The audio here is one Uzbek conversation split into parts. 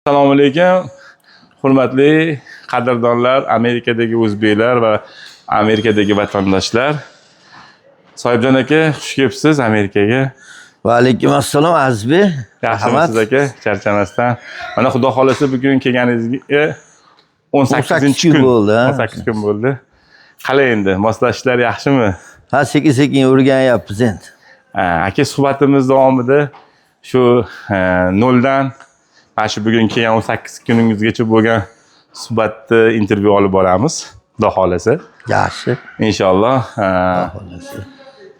Assalomu alaykum, hurmatli qadrdonlar, Amerikadagi o'zbeklar va Amerikadagi vatandoshlar. Sohibjon aka, xush kelibsiz Amerikaga. Va alaykum assalom, Azizbek. Yaxshimisiz, aka? Charchamasdan. Mana, Xudo xohlasa, bugun kelganingizga 18 kun kun bo'ldi, ha? 18 kun bo'ldi. Qalay endi, moslashishlar yaxshimi? Ha, sekin sekin o'rganyapmiz endi. Ha, aka, suhbatimiz davomida shu noldan mana shu bugun kelgan 18 kuningizgacha bo'lgan suhbatni intervyu olib boramiz, Xudo xohlasa. Yaxshi. Inshaalloh. Xohlasa.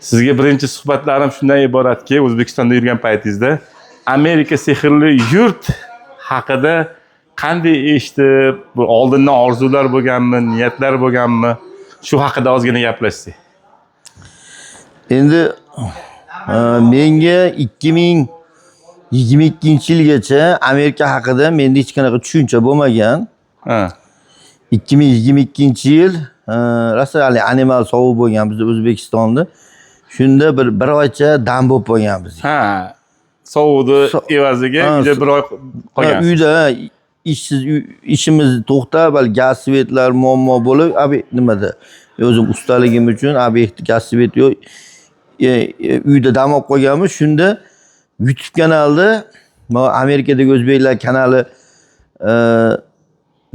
Sizga birinchi suhbatlarim shundan iboratki, O'zbekistonda yurgan paytingizda Amerika sehrli yurt haqida qanday eshitib, bu oldindan orzular bo'lganmi, niyatlar bo'lganmi, shu haqida ozgina gaplashsak. Endi menga 2022 yilgacha Amerika haqida menda hech qanaqa tushuncha bo'lmagan. 2022 yil rosa hali anomal sovuq bo'lgan bizda, O'zbekistonda. Shunda bir oycha dam bo'lib qolgan biz. Ha, sovuqni evaziga uyda bir oy qolgansiz. Uyda, ha, ishsiz, ishimiz to'xtab, hali gaz, свет lar muammo bo'lib, abi nimada, o'zim ustaligim uchun obyekt, gaz, свет yo'q. Uyda dam olib qolganmiz. Shunda YouTube kanalda mana Amerikadagi o'zbeklar kanali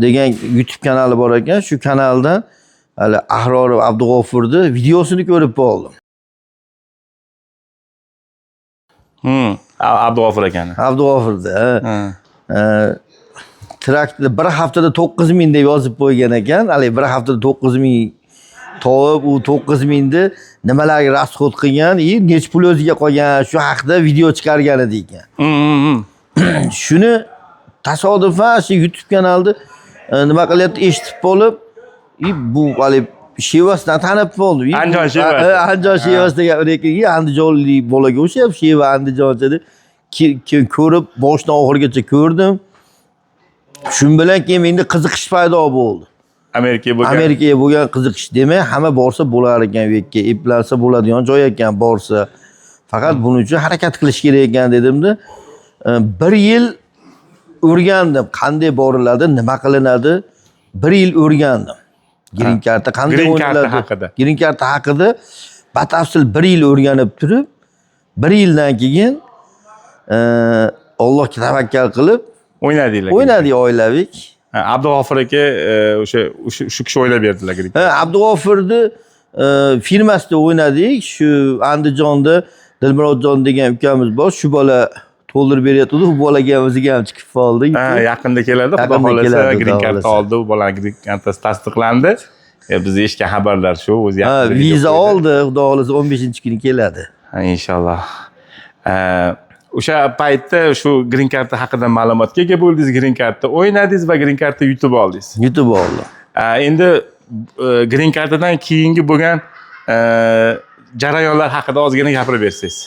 degan YouTube kanali bor ekan. Shu kanaldan hali Ahrorov Abdug'ofurni videosini ko'rib qoldim. Abdug'ofur akani. Abdug'ofurni, ha. Traktorda bir haftada 9000 deb yozib qo'ygan ekan. Haligi bir haftada 9000 topib, u 9000ni nimalarga расход qilgan и necha pul o'ziga qolgan, shu haqida video chiqargan edi ekan. Shuni tasodifan shu YouTube kanalda nima qilyapti, eshitib qolib, и bu haligi shevasidan tanib qoldim. Andijon shevasi. Ha, Andijon shevasi degan ekan, и andijonlik bolaga o'xshayapti, sheva andijoncha deb. Keyin ko'rib, boshidan oxirigacha ko'rdim. Shu bilan keyin menda qiziqish paydo bo'ldi. Amerikaga bo'lgan. Amerikaga bo'lgan qiziqish. Demak, hamma borsa bo'lar ekan u yerga, eplansa bo'ladigan joy ekan borsa. Faqat buning uchun harakat qilish kerak ekan dedimda. Bir yil o'rgandim, qanday boriladi, nima qilinadi. Bir yil o'rgandim. Green karta qanday Green karta o'ynaladi. Haqida. Green karta haqida batafsil bir yil o'rganib turib, bir yildan keyin Allohga tavakkal qilib o'ynadinglar. O'ynadik oilaviy. Ha, Abdug'ofur aka o'sha shu kishi o'ynab berdilar green Ha, Abdug'ofurni firmasida o'ynadik. Shu Andijonda Dilmurodjon degan ukamiz bor. Shu bola to'ldirib beryapti. U bolaga ham, o'ziga ham chiqib qoldi. Ha, yaqinda keladi, Xudo Yaqinda xohlasa, keladi, green Xudo karta xohlasa. oldi, u bolani green kartasi tasdiqlandi. Biz eshitgan xabarlar shu, o'zi Ha, yaqinda video viza qo'ydi. Oldi, Xudo xohlasa, 15 kuni keladi. Ha, inshaalloh. O'sha paytda shu green karta haqida ma'lumotga ega bo'ldingiz, green karta o'ynadingiz va green karta yutib oldingiz. Yutib oldi. Endi green kartadan keyingi bo'lgan jarayonlar haqida ozgina gapirib bersangiz.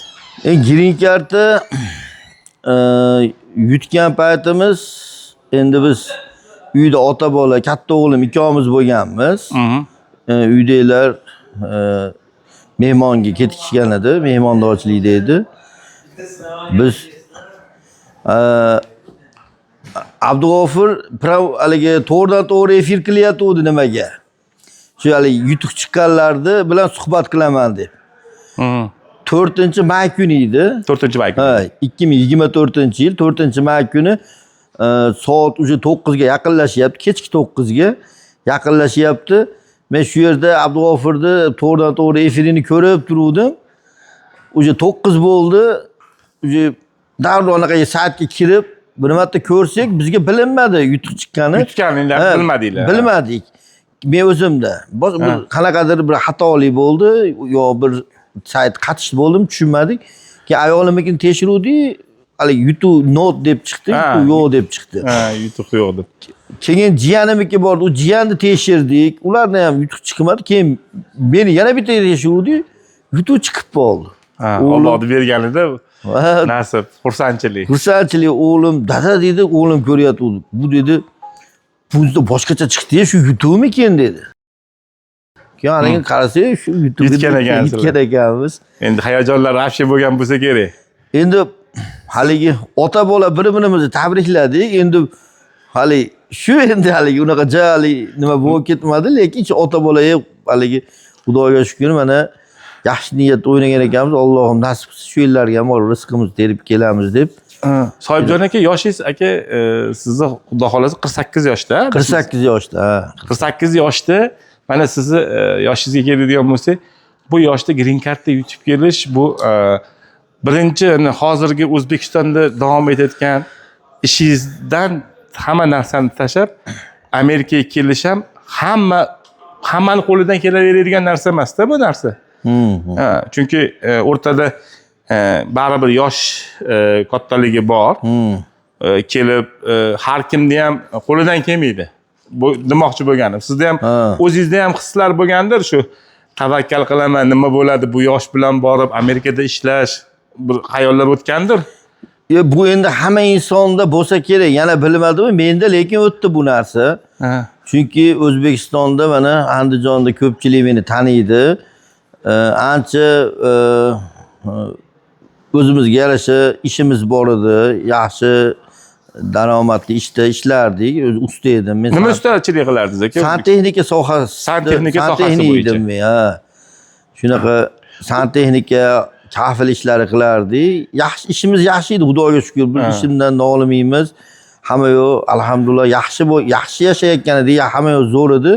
Green karta yutgan paytimiz endi biz uyda ota bola, katta o'g'lim ikkovimiz bo'lganmiz. Uydagilar mehmonga ketishgan edi, mehmondorchilikda edi. Biz Abdug'ofur haligi to'g'ridan to'g'ri efir qilyotgandi nimaga? Shu haligi yutuq chiqqanlarni bilan suhbat qilaman deb. 4 may kuni edi. 4 may kuni. Ha, 2024 yil 4 may kuni soat уже 9 ga yaqinlashyapti, kechki 9 ga yaqinlashyapti. Men shu yerda Abdug'ofurni to'g'ridan to'g'ri efirini ko'rib turuvdim. Уже 9 bo'ldi. Уже darrov anaqa saytga kirib, bir marta ko'rsak, bizga bilinmadi yutuq chiqqani. Yutganinglarni Ha, bilmadinglar. Bilmadik. Men o'zimda. Bir qanaqadir bir xatolik bo'ldi, yo bir sayt qatish bo'ldimi, tushunmadik. Keyin ayolimnikini tekshiruvdik, haligi yutuq not deb chiqdi, yutuq yo'q deb chiqdi. Ha, yutuq yo'q deb. Keyin jiyanimniki bordi, u jiyanni tekshirdik. Ularni ham yutuq chiqmadi. Keyin meni yana bitta tekshiruvdik, yutuq chiqib qoldi. Ha, Allohni berganida nasib, xursandchilik. Xursandchilik, o'g'lim, dada dedi, o'g'lim ko'ryapti. Bu dedi, bunda boshqacha chiqdi, shu yutuqmikin dedi. Keyin anaga qarasak, shu yutuq Yutgan ekansizlar. Yutgan ekanmiz. Endi hayajonlar вообще bo'lgan bo'lsa kerak. Endi Haligi ota bola bir birimizni tabrikladik. Endi hali shu, endi haligi unaqa ja haligi nima bo'lib ketmadi, lekin shu ota bola haligi Xudoga shukur, mana yaxshi niyatda o'ynagan ekanmiz. Allohim nasib qilsa, shu yerlarga ham borib rizqimizni terib kelamiz deb. Sohibjon aka, yoshingiz aka, sizni xudo xohlasa 48 yoshda. 48 yoshda, ha. 48 yoshda, mana sizni yoshingizga keladigan bo'lsak, bu yoshda green cardda yutib kelish bu birinchi hozirgi O'zbekistonda davom etayotgan ishingizdan hamma narsani tashlab Amerikaga kelish ham hammani qo'lidan kelaveradigan narsa emasda bu narsa. Ha, chunki o'rtada baribir yosh kattaligi bor. Kelib har kimni ham qo'lidan kelmaydi. Bu demoqchi bo'lganim. Sizda ham, o'zingizda ham hislar bo'lgandir, shu tavakkal qilaman, nima bo'ladi, bu yosh bilan borib Amerikada ishlash, bir xayollar o'tgandir. Bu endi hamma insonda bo'lsa kerak, yana bilmadim, menda lekin o'tdi bu narsa. Chunki O'zbekistonda, mana Andijonda ko'pchilik meni taniydi. Ancha o'zimizga yarasha ishimiz bor edi, yaxshi daromadli ishda ishlardik. O'zi usta edim men. Nima ustachilik qilardingiz, aka? Santexnika sohasi. Santexnika sohasi Santexnik bo'yicha. edim men, ha. Shunaqa santexnika, kafel ishlari qilardik. Yaxshi ishimiz, yaxshi edi, Xudoga shukur. Bir ishimdan nolimaymiz. Hamma yo'q, alhamdulillah, yaxshi, yaxshi yashayotgan edik, hamma yo'q zo'r edi.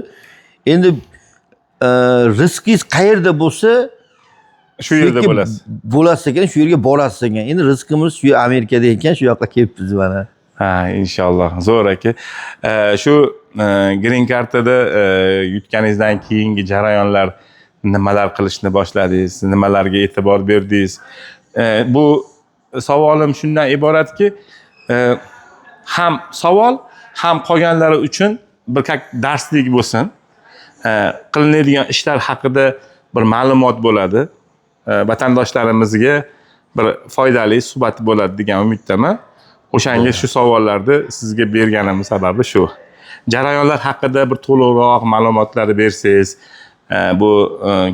Endi rizqingiz qayerda bo'lsa, shu yerda yerga bo'lasiz. Bo'lasiz ekan, shu yerga borasiz ekan. Endi rizqimiz shu Amerikada ekan, shu yoqqa kelibmiz mana. Ha, inshaalloh. Zo'r, aka. Shu green kartada yutganingizdan keyingi jarayonlar, nimalar qilishni boshladingiz, nimalarga e'tibor berdingiz? Bu savolim shundan iboratki, ham savol, ham qolganlari uchun bir как darslik bo'lsin. Qilinadigan ishlar haqida bir ma'lumot bo'ladi. Vatandoshlarimizga bir foydali suhbat bo'ladi degan umiddaman. O'shanga shu savollarni sizga berganim sababi shu. Jarayonlar haqida bir to'liqroq ma'lumotlar bersangiz, bu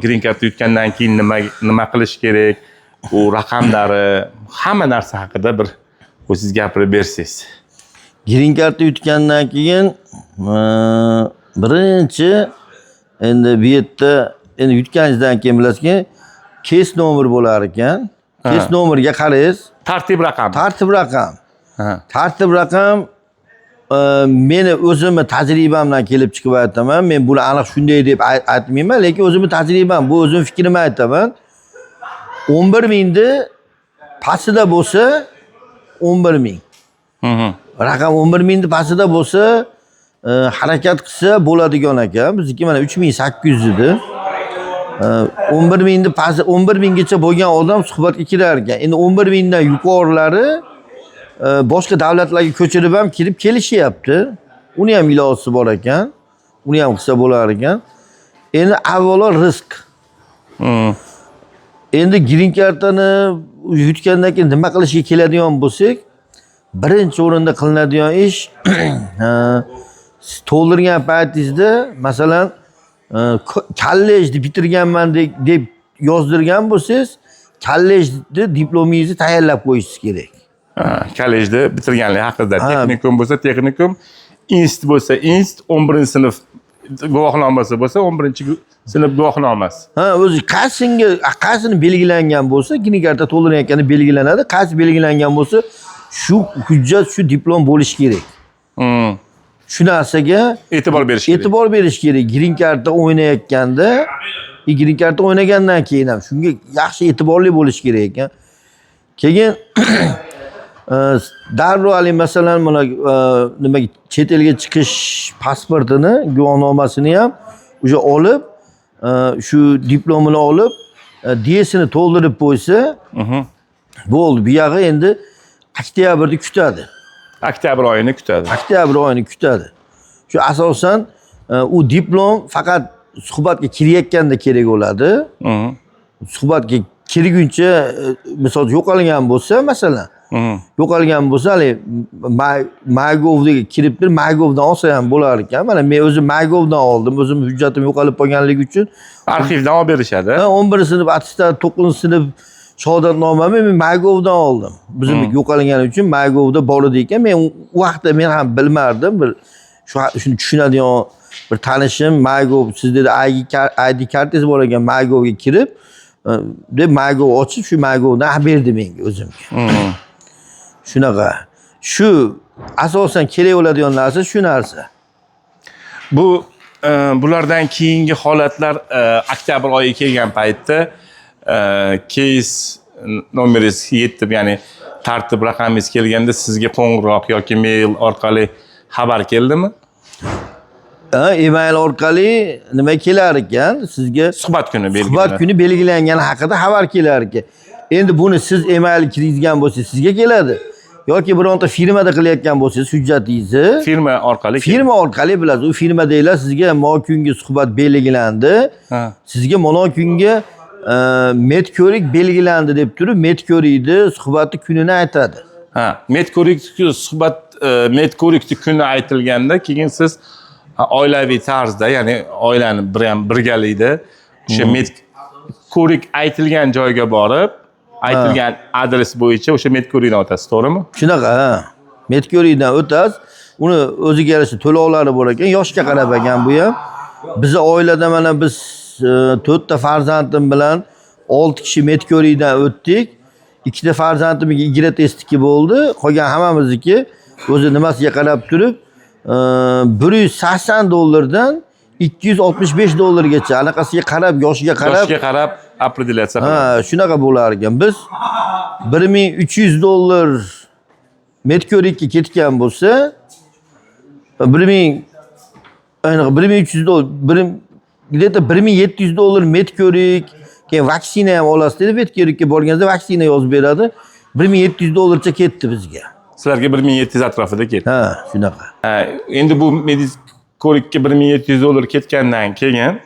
green card yutgandan keyin nima nima qilish kerak, u raqamlari, hamma narsa haqida bir o'zingiz gapirib bersangiz. Green cardni yutgandan keyin birinchi endi bu yerda, endi yutganingizdan keyin bilasizki, case nomer bo'lar ekan. Case nomerga qaraysiz. Tartib raqam. Tartib raqam. Tartib raqam, meni o'zimni tajribamdan kelib chiqib aytaman. Men buni aniq shunday deb aytmayman, lekin o'zimni tajribam, bu o'zim fikrimni aytaman. 11 mingni pastida bo'lsa, 11 ming. Raqam 11 mingni pastida bo'lsa, harakat qilsa bo'ladigan ekan. Bizniki mana 3800 edi. 11 mingni pasti, 11 minggacha bo'lgan odam suhbatga kirar ekan. Endi 11 mingdan yuqorilari boshqa davlatlarga ko'chirib ham kirib kelishyapti. Uni ham iloji bor ekan. Uni ham qilsa bo'lar ekan. Endi avvalo rizq. Endi green kartani yutgandan keyin nima qilishga keladigan bo'lsak, birinchi o'rinda qilinadigan ish, siz to'ldirgan paytingizda, masalan, kollejni bitirganman deb yozdirgan bo'lsangiz, kollejni diplomingizni tayyorlab qo'yishingiz kerak. Ha, kollejda bitirganlik haqida. Ha. Texnikum bo'lsa texnikum, inst bo'lsa inst, 11 sinf guvohnomasi bo'lsa 11 sinf guvohnomasi. Ha, o'zi qaysinga, qaysini belgilangan bo'lsa, green karta to'ldirayotganda belgilanadi. Qaysi belgilangan bo'lsa, shu hujjat, shu diplom bo'lishi kerak. Shu narsaga E'tibor berish kerak. E'tibor berish kerak. Green karta o'ynayotganda, green karta o'ynagandan keyin ham shunga yaxshi e'tiborli bo'lish kerak ekan. Keyin darrov haligi, masalan, mana nimaga, chet elga chiqish pasportini, guvohnomasini ham уже olib, shu diplomini olib, DS-ini to'ldirib qo'ysa, bo'ldi. Bu yog'i endi oktyabrda kutadi. Oktyabr oyini kutadi. Oktyabr oyini kutadi. Shu asosan u diplom faqat suhbatga kirayotganda kerak bo'ladi. Suhbatga kirguncha, misol, yo'qolgan bo'lsa, masalan, yo'qolgan bo'lsa, haligi MyGovga kirib turib, MyGovdan olsa ham bo'lar ekan. Mana men o'zim MyGovdan oldim. O'zim hujjatim yo'qolib qolganligi uchun. Arxivdan olib berishadi. Ha, 11 sinf attestat, 9 sinf Shahodatnomani men MyGovdan oldim. Bizniki yo'qolgani uchun MyGovda bor edi ekan. Men u vaqtda men ham bilmardim. Bir shuni tushunadigan bir tanishim MyGov siz dedi, ID kartangiz bor ekan, MyGovga kirib deb MyGov ochib, shu MyGovdan berdi menga o'zimga. Shunaqa. Shu asosan kerak bo'ladigan narsa shu narsa. Bu bulardan keyingi holatlar, oktyabr oyi kelgan paytda case nomeringiz yetib, ya'ni tartib raqamingiz kelganda sizga qo'ng'iroq yoki mail orqali xabar keldimi? Ha, email orqali nima kelar ekan sizga? Suhbat kuni belgilanadi. Suhbat kuni belgilangani haqida xabar kelar ekan. Endi buni siz email kirgizgan bo'lsangiz, sizga keladi. Yoki bironta firmada qilayotgan bo'lsangiz hujjatingizni Firma orqali keladi. Firma orqali bilasiz. U firmadagilar sizga mo kungi suhbat belgilandi. Sizga mono kunga medko'rik belgilandi deb turib, medko'rikni suhbatni kunini aytadi. Ha, medko'rik suhbat, medko'rikni kuni aytilganda keyin siz oilaviy tarzda, ya'ni oilani bir ham birgalikda o'sha medko'rik aytilgan joyga borib, aytilgan adres bo'yicha o'sha medko'rikdan o'tasiz, to'g'rimi? Shunaqa, ha. Medko'rikdan o'tasiz. Uni o'ziga yarasha to'lovlari bor ekan, yoshga qarab ekan bu ham. Bizni oilada mana biz 4 ta farzandim bilan 6 kishi medko'rikdan o'tdik. 2 ta farzandimniki igra testiki bo'ldi. Qolgan hammamizniki o'zi nimasiga qarab turib 180 dollardan 265 dollargacha anaqasiga qarab, yoshiga qarab, Yoshga qarab определяться qiladi. Ha, shunaqa bo'lar ekan. Biz 1300 dollar medko'rikka ketgan bo'lsa, 1000, aniq 1300 dollar, где-то 1700 dollar medko'rik, keyin vaksina ham olasiz dedi. Medko'rikka borganingizda vaksina yozib beradi. 1700 dollarcha ketdi bizga. Sizlarga 1700 atrofida ketdi. Ha, shunaqa. Ha, endi bu medko'rikka 1700 dollar ketgandan keyin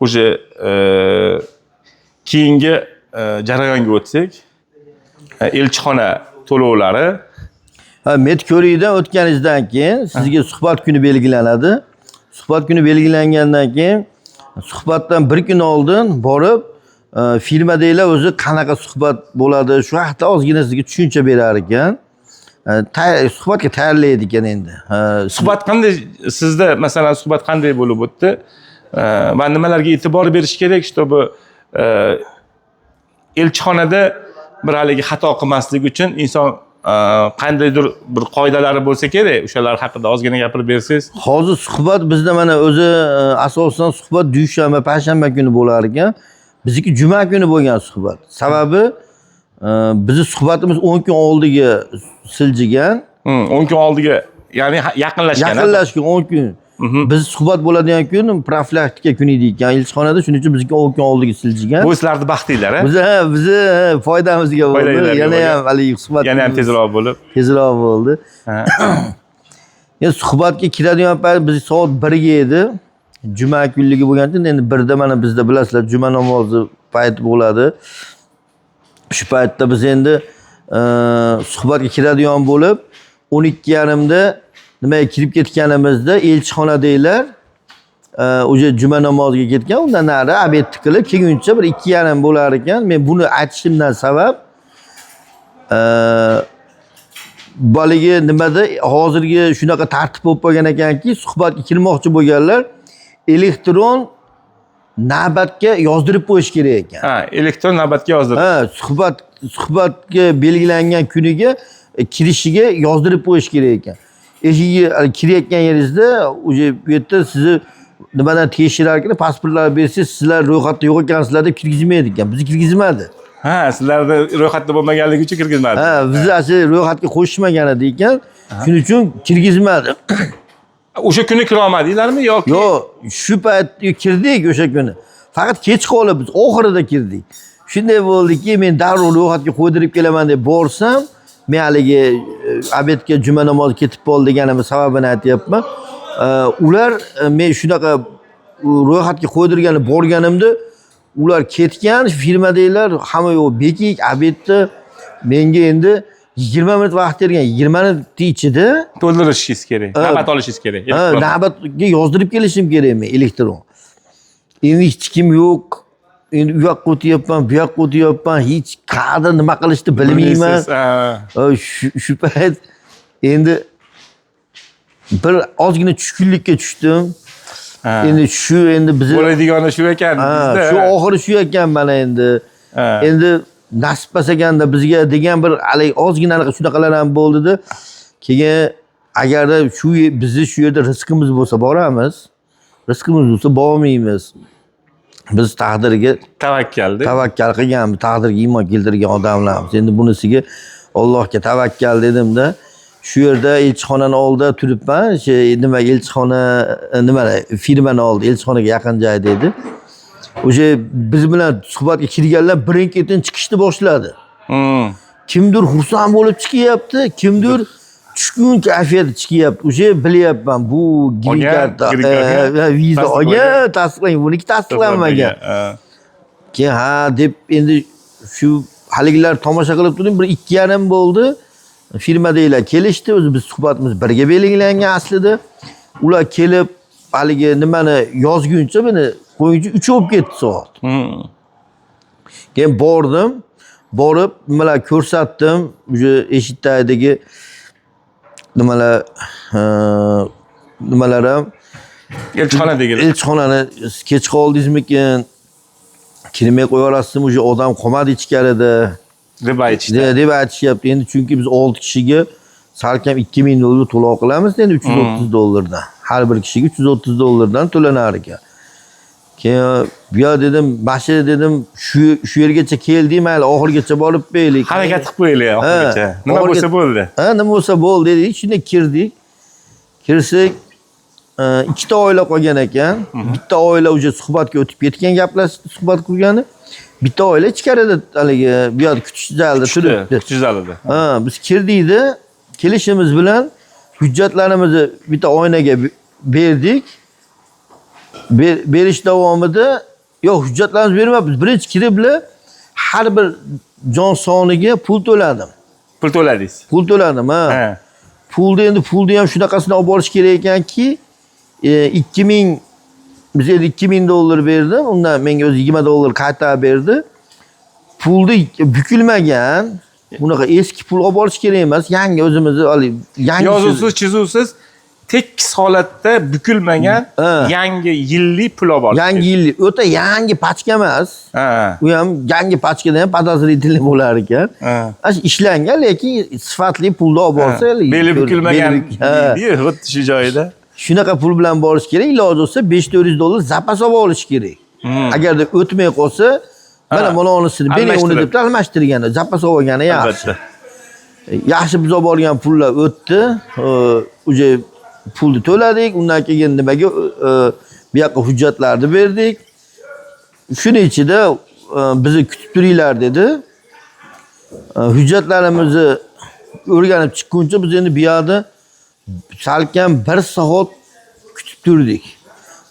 уже keyingi jarayonga o'tsak, elchixona to'lovlari. Ha, medko'rikdan o'tganingizdan keyin sizga suhbat kuni belgilanadi. Suhbat kuni belgilangandan keyin suhbatdan bir kun oldin borib, firmadagilar o'zi qanaqa suhbat bo'ladi, shu haqda ozgina sizga tushuncha berar ekan. Suhbatga tayyorlaydi ekan endi. Ha, Suhbat qanday sizda, masalan, suhbat qanday bo'lib o'tdi va nimalarga e'tibor berish kerak, чтобы elchixonada bir haligi xato qilmaslik uchun inson qandaydir bir qoidalari bo'lsa kerak, o'shalar haqida ozgina gapirib bersangiz. Hozir suhbat bizda mana o'zi asosan suhbat dushanba, payshanba kuni bo'lar ekan. Bizniki juma kuni bo'lgan suhbat. Sababi bizni suhbatimiz 10 kun oldiga siljigan. 10 kun oldiga, ya'ni yaqinlashgan. Yaqinlashgan 10 kun. Biz suhbat bo'ladigan kun profilaktika kuni edi ekan elchixonada, shuning uchun bizniki 10 kun oldiga siljigan. Bu sizlarni baxtinglar, a? Bizni, ha, bizni foydamizga bo'ldi. Foydanglarga Yana bo'lgan. ham haligi suhbat Yana ham tezroq bo'lib. Tezroq bo'ldi. Endi suhbatga kiradigan payt biz soat 1 ga edi. Juma kunligi bo'lgan uchun endi 1da mana bizda bilasizlar juma namozi payti bo'ladi. Shu paytda biz endi suhbatga kiradigan bo'lib 12:30da nimaga kirib ketganimizda elchixonadagilar o'sha juma namoziga ketgan, undan nari обед qilib kelguncha bir 2:30 bo'lar ekan. Men buni aytishimdan sabab haligi nimada hozirgi shunaqa tartib bo'lib qolgan ekanki, suhbatga kirmoqchi bo'lganlar elektron navbatga yozdirib qo'yish kerak ekan. Ha, elektron navbatga yozdirib. Ha, suhbatga belgilangan kuniga kirishiga yozdirib qo'yish kerak ekan. Eshigiga kirayotgan yeringizda уже bu yerda sizni nimadan tekshirar ekan, pasportlar bersangiz, sizlar ro'yxatda yo'q ekansizlar deb kirgizmaydi ekan. Bizni kirgizmadi. Ha, sizlarda ro'yxatda bo'lmaganligi uchun kirgizmadi. Ha, bizni asli ro'yxatga qo'shishmagan edi ekan. Shuning uchun kirgizmadi. O'sha kuni kira olmadinglarmi yoki? Yo'q, shu payt kirdik o'sha kuni. Faqat kech qolib biz oxirida kirdik. Shunday bo'ldiki, men darrov ro'yxatga qo'ydirib kelaman deb borsam, men haligi обед ga juma namozi ketib qoldi deganimni sababini aytyapman. Ular men shunaqa ro'yxatga qo'ydirgani borganimda ular ketgan, firmadagilar hamma yo'q bekik обед da menga endi 20 minut vaqt bergan. 20 minut ichida to'ldirishingiz kerak. Ha. Navbat olishingiz kerak. Ha, navbatga yozdirib kelishim kerak men elektron. Endi hech kim yo'q. Endi u yoqqa o'tyapman, bu yoqqa o'tyapman, hech qayerda nima qilishni bilmayman. Bilmaysiz, ha. Shu payt endi bir ozgina tushkunlikka tushdim. Ha. Endi shu endi bizni Bo'ladigani shu ekan Ha, bizda. shu oxiri shu ekan mana endi. Ha. Endi nasib ekanda bizga degan bir haligi ozgina anaqa shunaqalar ham bo'ldida. Keyin agarda shu bizni shu yerda rizqimiz bo'lsa boramiz. Rizqimiz bo'lsa bormaymiz. Biz taqdirga Tavakkalda. Tavakkal qilganmiz, taqdirga iymon keltirgan odamlarmiz. Endi bunisiga Allohga tavakkal dedimda, shu yerda elchixonani oldida turibman. Shu nima elchixona nima firmani oldi, elchixonaga yaqin joyda edi. O'sha biz bilan suhbatga kirganlar birin-ketin chiqishni boshladi. Kimdir xursand bo'lib chiqyapti, kimdir tushkun kayfiyatda chiqyapti. O'sha bilyapman, bu green Olgan, card, green card, viza tasdiqlangan. Olgan, tasdiqlangan, buniki tasdiqlanmagan. Ha. Keyin ha deb endi shu haligilar tomosha qilib turdim, bir 2:30 bo'ldi. Firmadagilar kelishdi, o'zi biz suhbatimiz birga belgilangan aslida. Ular kelib haligi nimani yozguncha meni qo'yguncha 3 bo'lib ketdi soat. Keyin bordim, borib nimalar ko'rsatdim, o'sha eshikdagi nimalar, nimalar ham Elchixonadagilar. Elchixonani kech qoldingizmikin? Kirmay qo'yaverasizmi, o'sha odam qolmadi ichkarida Deb aytishdi. Deb aytishyapti. Endi chunki biz 6 kishiga salkam 2000 dollar to'lov qilamiz, endi 330 dollardan. Har bir kishiga 330 dollardan to'lanar ekan. Keyin bu yoq dedim, mana dedim, shu yergacha keldik, mayli oxirigacha borib beraylik. Harakat qilib qo'yaylik oxirigacha. Nima bo'lsa bo'ldi. Ha, nima bo'lsa bo'ldi dedik. Shunda kirdik. Kirsak, ikkita oila qolgan ekan. Bitta oila o'sha suhbatga o'tib ketgan, gaplashib suhbat qilgani. Bitta oila ichkarida haligi bu yoqda kutish zalida turibdi. Kutish zalida. Ha, biz kirdikda, kelishimiz bilan hujjatlarimizni bitta oynaga berdik. Berish davomida yo'q, hujjatlarimizni bermabmiz. Birinchi kiribla har bir jon soniga pul to'ladim. Pul to'ladingiz. Pul to'ladim, ha. Ha. Pulni endi pulni ham shunaqasini olib borish kerak ekanki, 2000 biz endi 2000 dollar berdim. Undan menga o'zi 20 dollar qaytarib berdi. Pulni bukilmagan, bunaqa eski pul olib borish kerak emas, yangi o'zimizni haligi yangi Yozuvsiz, chizuvsiz, tekis holatda bukilmagan Ha. yangi yillik pul olib borish. Yangi yillik, o'ta yangi pachka emas. Ha. U ham yangi pachkada ham подозрительный bo'lar ekan. Ha. Ana shu ishlangan, lekin sifatli pulni olib borsa, haligi Beli bukilmagan ha. deydi-yu, xuddi shu joyida. Shunaqa pul bilan borish kerak, iloji bo'lsa 5-400 dollar zapas olib olish kerak. Agarda o'tmay qolsa, mana Ha. mana unisini bering uni Almashtirib. deb almashtirgani, zapas olgani yaxshi. Albatta. Yaxshi biz olib borgan pullar o'tdi. Уже pulni to'ladik, undan keyin nimaga bu yoqqa hujjatlarni berdik. Shuni ichida bizni kutib turinglar dedi. Hujjatlarimizni o'rganib chiqquncha biz endi bu yoqda salkam 1 soat kutib turdik.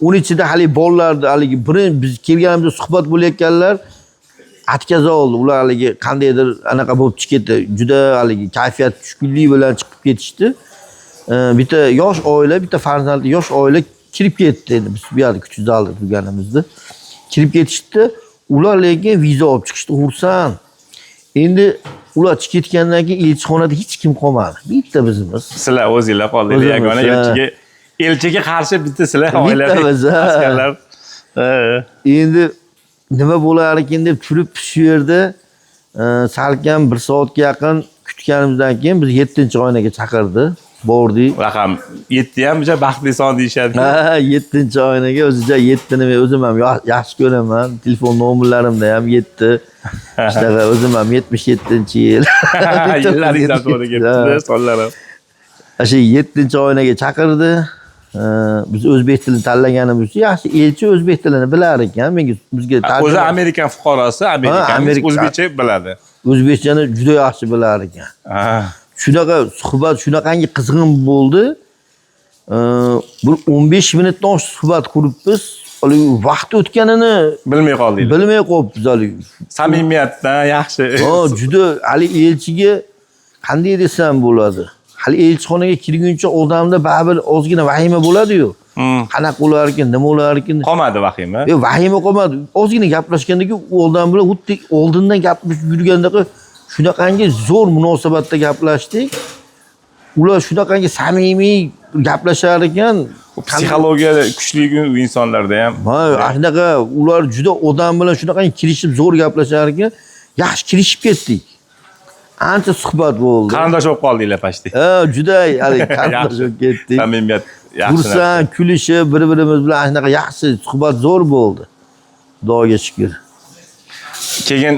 Uni ichida haligi bolalarni haligi birin biz kelganimizda suhbat bo'layotganlar atkaza oldi. Ular haligi qandaydir anaqa bo'lib chiqib ketdi. Juda haligi kayfiyat tushkunlik bilan chiqib ketishdi. Bitta yosh oila, bitta farzandli yosh oila kirib ketdi endi biz bu yerda kutish zalida turganimizda. Kirib ketishdi. Ular lekin viza olib chiqishdi, xursand. Endi ular chiqib ketgandan keyin elchixonada hech kim qolmadi. Bitta bizimiz. Sizlar o'zinglar qoldinglar O'zimiz, yagona ha. elchiga qarshi bitta sizlar Bitta oilaviy biz, ha. askarlar. Ha. Endi nima bo'lar ekan deb turib shu yerda salkam 1 soatga yaqin kutganimizdan keyin biz 7-oynaga chaqirdi. Bordik. Raqam 7 ham juda baxtli son deyishadi. Ha, 7-oynaga o'zicha 7 ni men o'zim ham yaxshi ko'raman. Telefon nomerlarimda ham 7. Shunaqa o'zim ham 77-yil. Yillaringiz ham to'g'ri kelibdi, sonlar ham. O'sha 7-oynaga chaqirdi. Biz o'zbek tilini tanlaganimiz uchun yaxshi elchi o'zbek tilini bilar ekan. Menga bizga O'zi tarjima Amerikan fuqarosi, Amerikan Amerika. o'zbekcha biladi. O'zbekchani juda yaxshi bilar ekan. Ha. Shunaqa suhbat shunaqangi qizg'in bo'ldi. Bir 15 minutdan oshiq suhbat quribmiz. Haligi vaqt o'tganini Bilmay qoldinglar. bilmay qolibmiz haligi. Samimiyatdan yaxshi. Ha, juda hali elchiga qanday desam bo'ladi. Hali elchixonaga kirguncha odamda baribir ozgina vahima bo'ladi-yu. Qanaqa bo'larkin, nima bo'larkin? Qolmadi vahima. Yo'q, vahima qolmadi. Ozgina gaplashgandan keyin u odam bilan xuddi oldindan gapirib yurgandaqa shunaqangi zo'r munosabatda gaplashdik. Ular shunaqangi samimiy gaplashar ekan. Psixologiya kuchli u insonlarda ham. Ha, shunaqa ular juda odam bilan shunaqangi kirishib zo'r gaplashar ekan. Yaxshi kirishib ketdik. Ancha suhbat bo'ldi. Qarindosh bo'lib qoldinglar почти. Ha, juda haligi qarindosh bo'lib ketdik. Samimiyat yaxshi narsa. Xursand, kulishib, bir-birimiz bilan shunaqa yaxshi suhbat zo'r bo'ldi. Xudoga shukur. Keyin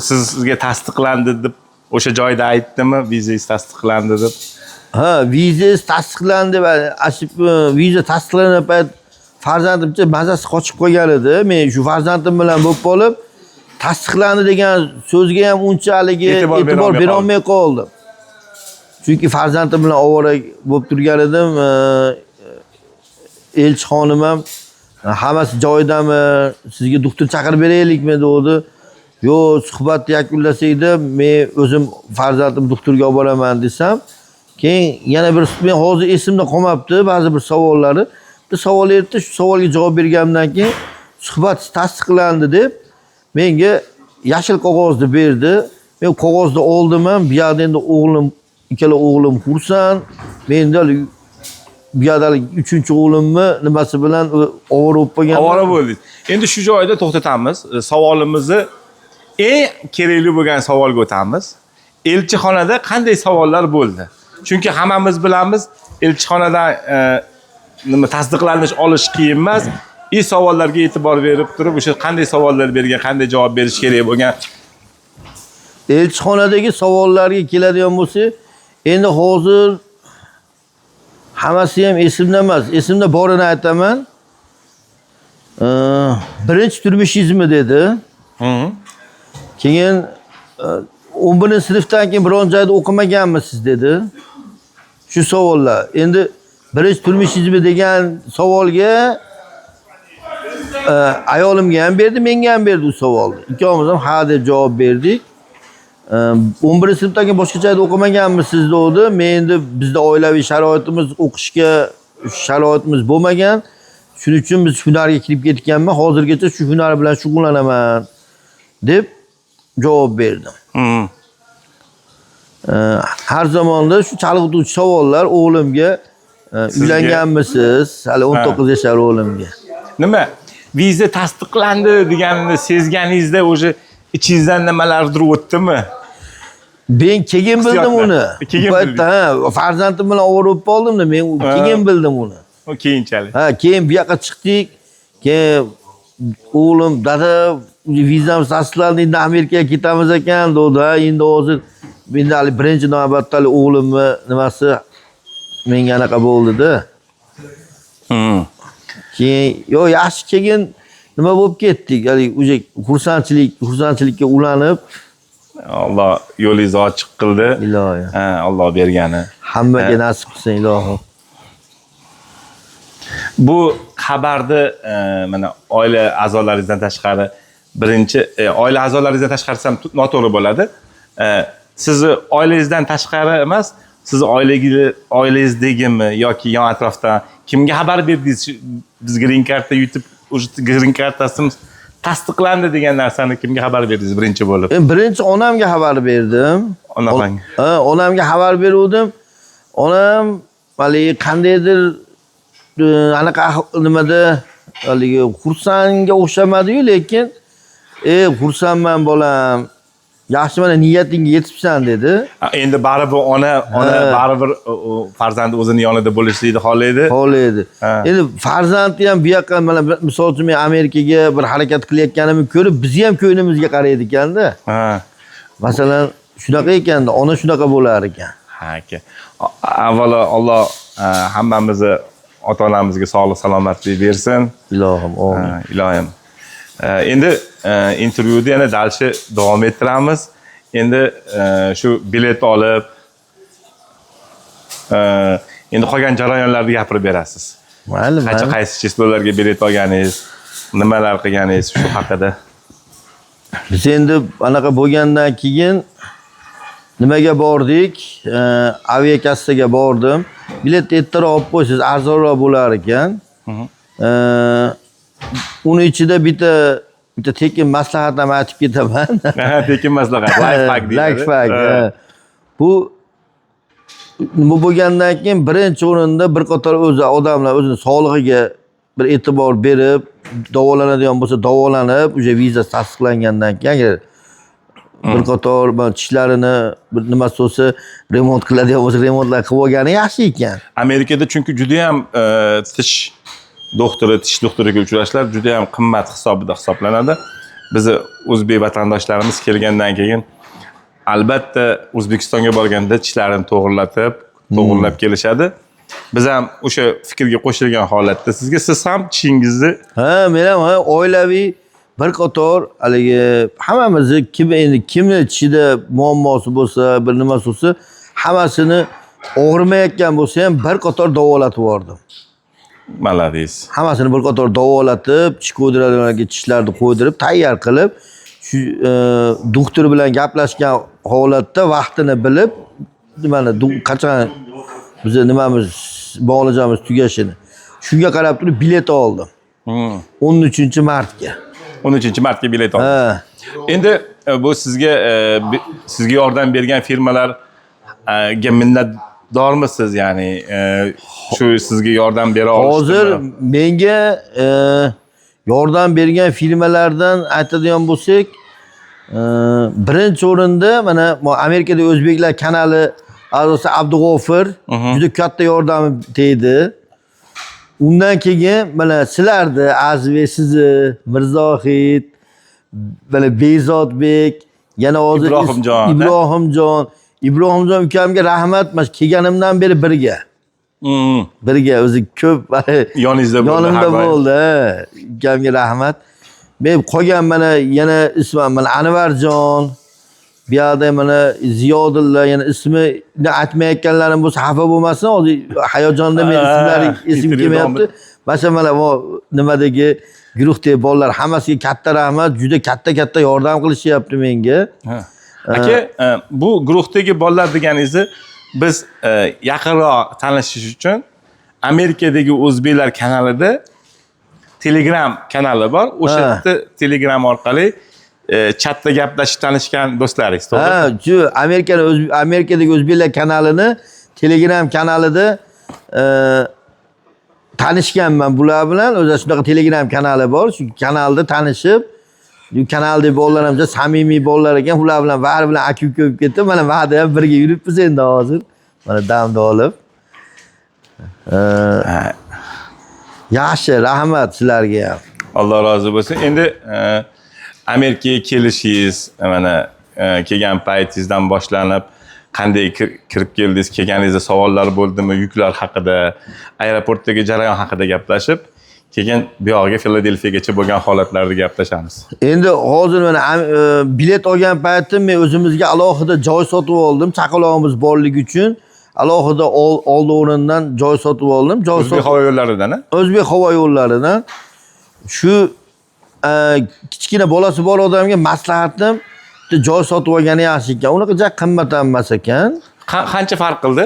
sizga tasdiqlandi deb o'sha joyda aytdimi? Vizangiz tasdiqlandi deb. Ha, vizangiz tasdiqlandi va viza tasdiqlangan payt farzandimcha mazasi qochib qolgan edi. Men shu farzandim bilan bo'lib qolib, tasdiqlandi degan so'zga ham uncha haligi E'tibor e'tibor berolmay berolmay qoldim. Chunki farzandim bilan ovora bo'lib turgan edim. Elchi xonim ham hammasi joyidami, sizga doktor chaqirib beraylikmi dedi. Yo'q, suhbatni yakunlasak da men o'zim farzandim doktorga olib boraman desam, keyin yana bir, men hozir esimda qolmabdi ba'zi bir savollari. Bir savol aytdi, shu savolga javob berganimdan keyin suhbat tasdiqlandi deb menga yashil qog'ozni berdi. Men qog'ozni oldim ham, bu yoqda endi o'g'lim, ikkala o'g'lim xursand. Men endi hali bu yoqda hali uchinchi o'g'limni nimasi bilan ovora bo'lib qolgan. Ovora bo'ldingiz. Endi shu joyda to'xtatamiz. Savolimizni eng kerakli bo'lgan savolga o'tamiz. Elchixonada qanday savollar bo'ldi? Chunki hammamiz bilamiz, elchixonadan nima tasdiqlanish olish qiyin emas. И savollarga e'tibor berib turib, o'sha qanday savollar bergan, qanday javob berish kerak bo'lgan. Elchixonadagi savollarga keladigan bo'lsak, endi hozir hammasi ham esimda emas. Esimda borini aytaman. Birinchi turmushingizmi dedi. Keyin 11 sinfdan keyin biron joyda o'qimaganmisiz dedi. Shu savollar. Endi birinchi turmushingizmi degan savolga ayolimga ham berdi, menga ham berdi u savolni. Ikkovimiz ham ha deb javob berdik. 11 sinfdan keyin boshqa joyda o'qimaganmisiz dedi. Men endi bizda oilaviy sharoitimiz, o'qishga sharoitimiz bo'lmagan. Shuning uchun biz hunarga kirib ketganman. Hozirgacha shu hunar bilan shug'ullanaman deb javob berdim. Har zamonda shu chalg'ituvchi savollar o'g'limga, uylanganmisiz? Hali 19 yashar o'g'limga. Nima? Viza tasdiqlandi deganini sezganingizda o'sha ichingizdan nimalardir o'tdimi? Men keyin bildim Hissiyotlar. Uni. Keyin Bu paytda ha, farzandim bilan ovora bo'lib qoldimda, men keyin bildim uni. O keyinchalik. Ha, keyin bu yoqqa chiqdik. Keyin o'g'lim, dada, vizamiz tasdiqlandi, endi Amerikaga ketamiz ekan dedi. Ha, endi hozir endi hali birinchi navbatda hali o'g'limni nimasi menga anaqa bo'ldi-da. Keyin yo yaxshi, keyin nima bo'lib ketdik? Haligi уже xursandchilikka ulanib, Alloh yo'lingizni ochiq qildi. Ilohi. Ha, Alloh bergani. Hammaga nasib qilsin, ilohim. Bu xabarni mana oila a'zolaringizdan tashqari birinchi oila a'zolaringizdan tashqari desam noto'g'ri bo'ladi. Sizni oilangizdan tashqari emas, sizni oilangizdagimi yoki yon atrofdan kimga xabar berdingiz? Biz green karta yutib, уже green kartasimiz tasdiqlandi degan narsani kimga xabar berdingiz birinchi bo'lib? Men birinchi onamga xabar berdim. Onang. Ha, onamga xabar beruvdim. Onam haligi qandaydir anaqa nimada haligi xursandga o'xshamadi-yu, lekin xursandman bolam. Yaxshi, mana niyatingga yetibsan dedi. Ha, endi baribir ona baribir u farzandi o'zini yonida bo'lishlikni xohlaydi. Xohlaydi. Ha. Endi farzandi ham bu yoqqa mana misol uchun men Amerikaga bir harakat qilayotganimni ko'rib, bizni ham ko'nglimizga qaraydi ekanda. Masalan, shunaqa ekanda, ona shunaqa bo'lar ekan. Ha, aka. Avvalo Alloh hammamizni ota onamizga sog'lik salomatlik bersin. Ilohim, amin. Ha, ilohim. Endi intervyuni yana дальше davom ettiramiz. Endi shu bilet olib, endi qolgan jarayonlarni gapirib berasiz. Mayli, Qancha, mayli. qaysi число larga bilet olganingiz, nimalar qilganingiz, shu haqida. Biz endi anaqa bo'lgandan keyin nimaga bordik? Aviakassaga bordim. Biletni ertaroq olib qo'ysangiz arzonroq bo'lar ekan. Uni ichida bitta bitta tekin maslahat ham aytib ketaman. Tekin maslahat, life hack deyiladi. Life hack. Ha. Bu nima bo'lgandan keyin birinchi o'rinda bir qator o'zi odamlar o'zini sog'lig'iga bir e'tibor berib, davolanadigan bo'lsa davolanib, уже viza tasdiqlangandan keyin, agar bir qator mana tishlarini bir nimasi bo'lsa remont qiladigan bo'lsa, remontlar qilib olgani yaxshi ekan. Amerikada chunki judayam tish doktoriga uchrashlar judayam qimmat hisobida hisoblanadi. Bizni o'zbek vatandoshlarimiz kelgandan keyin albatta O'zbekistonga borganda tishlarini to'g'irlatib, to'g'irlab kelishadi. Biz ham o'sha fikrga qo'shilgan holatda sizga, siz ham tishingizni Ha, men ham, ha, oilaviy bir qator haligi hammamizni, kim endi kimni tishida muammosi bo'lsa, bir nimasi bo'lsa, hammasini og'rimayotgan bo'lsa ham bir qator davolatib yubordim. Молодец. Hammasini bir qator davolatib, tish qo'ydiradiganlarga tishlarni qo'ydirib, tayyor qilib, shu doktor bilan gaplashgan holatda vaqtini bilib, nimani qachon bizni nimamiz, muolajamiz tugashini. Shunga qarab turib bilet oldim. 13 martga. 13 martga bilet oldim. Ha. Endi bu sizga sizga yordam bergan firmalarga minnatdormisiz? Ya'ni shu sizga yordam bera Hozir olishdimi? menga yordam bergan firmalardan aytadigan bo'lsak, birinchi o'rinda mana bu Amerikada o'zbeklar kanali a'zosi Abdug'ofir juda katta yordami tegdi. Undan keyin mana sizlarni, Azizbek, sizni, Mirzohid, mana Behzodbek, yana hozir Ibrohimjon. Ibrohimjon, Ibrohimjon ukamga rahmat, mana shu kelganimdan beri birga. Birga o'zi ko'p Yoningizda bo'ldi yonimda har doim. bo'ldi. Ha. Ukamga rahmat. Men qolgan mana yana ismi mana Anvarjon, bu yoqda mana Ziyodulla, yana ismini aytmayotganlarim bo'lsa xafa bo'lmasin. Hozir hayajonda men ismlari esim intervyudan kelmayapti. Masalan, mana bu nimadagi guruhdagi bolalar hammasiga katta rahmat, juda katta katta yordam qilishyapti menga. Ha. Aka, bu guruhdagi bolalar deganingizni biz yaqinroq tanishish uchun Amerikadagi o'zbeklar kanalida Telegram kanali bor. O'sha yerda Telegram orqali chatda gaplashib tanishgan do'stlaringiz, to'g'rimi? Ha, shu Amerikani Amerikadagi o'zbeklar kanalini Telegram kanalida tanishganman bular bilan. O'zi shunaqa Telegram kanali bor. Shu kanalda tanishib, bu kanaldagi bolalar ham juda samimiy bolalar ekan. Ular bilan bari bilan aka uka bo'lib ketdi. Mana va'da ham birga yuribmiz endi hozir. Mana damni olib. Yaxshi, rahmat sizlarga ham. Alloh rozi bo'lsin. Endi Amerikaga kelishingiz, mana kelgan paytingizdan boshlanib qanday kirib keldingiz, kelganingizda savollar bo'ldimi, yuklar haqida, aeroportdagi jarayon haqida gaplashib, keyin bu yog'iga Filadelfiyagacha bo'lgan holatlarni gaplashamiz. Endi hozir mana bilet olgan paytim men o'zimizga alohida joy sotib oldim. Chaqalog'imiz borligi uchun alohida oldi o'rindan joy sotib oldim. Joy O'zbek sotib havo yo'llaridan, a? O'zbek havo yo'llaridan. Shu kichkina bolasi bor odamga maslahatim, bitta joy sotib olgani yaxshi ekan. Unaqa ja qimmat ham emas ekan. Qancha farq qildi?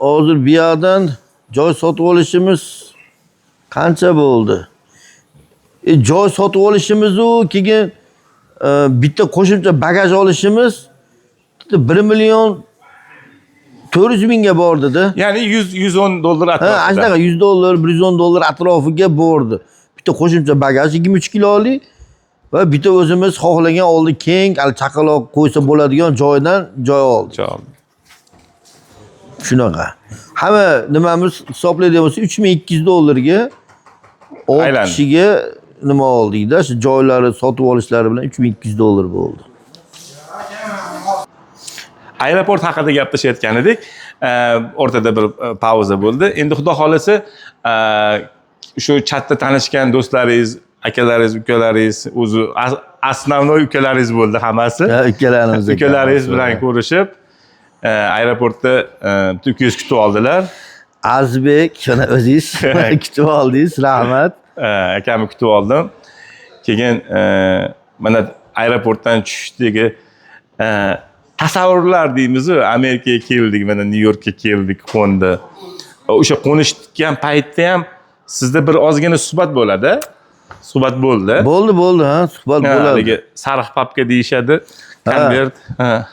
Hozir bu yoqdan joy sotib olishimiz qancha bo'ldi? Joy sotib olishimiz u keyin bitta qo'shimcha bagaj olishimiz 1 400 000 ga bordida. Ya'ni 100 110 dollar Ha, atrofida. ana shunaqa 100 dollar, 110 dollar atrofiga bordi. Bitta qo'shimcha bagaj 23 kilolik va bitta o'zimiz xohlagan oldi keng, hali chaqaloq qo'ysa bo'ladigan joydan joy oldik. Joy oldi. Shunaqa. Hamma nimamiz hisoblaydigan bo'lsa 3200 dollarga 6 Aylandi. kishiga nima oldikda, shu joylari sotib olishlari bilan 3200 dollar bo'ldi. Aeroport haqida gaplashayotgan edik. O'rtada bir pauza bo'ldi. Endi xudo xohlasa, shu chatda tanishgan do'stlaringiz, akalaringiz, ukalaringiz, o'zi основной ukalaringiz bo'ldi hammasi. Ha, ukalarimiz ekan. Ukalaringiz bilan ko'rishib, aeroportda bitta ukangiz kutib oldilar. Azizbek, mana o'zingiz kutib oldingiz, rahmat. Akamni kutib oldim. Keyin mana aeroportdan tushishdagi tasavvurlar deymizu, Amerikaga keldik, mana Nyu Yorkka keldik, qo'ndi. O'sha qo'nishgan paytda ham sizda bir ozgina suhbat bo'ladi. Suhbat bo'ldi. Bo'ldi, bo'ldi, ha, suhbat bo'ladi. Haligi sariq papka deyishadi, konvert. Ha.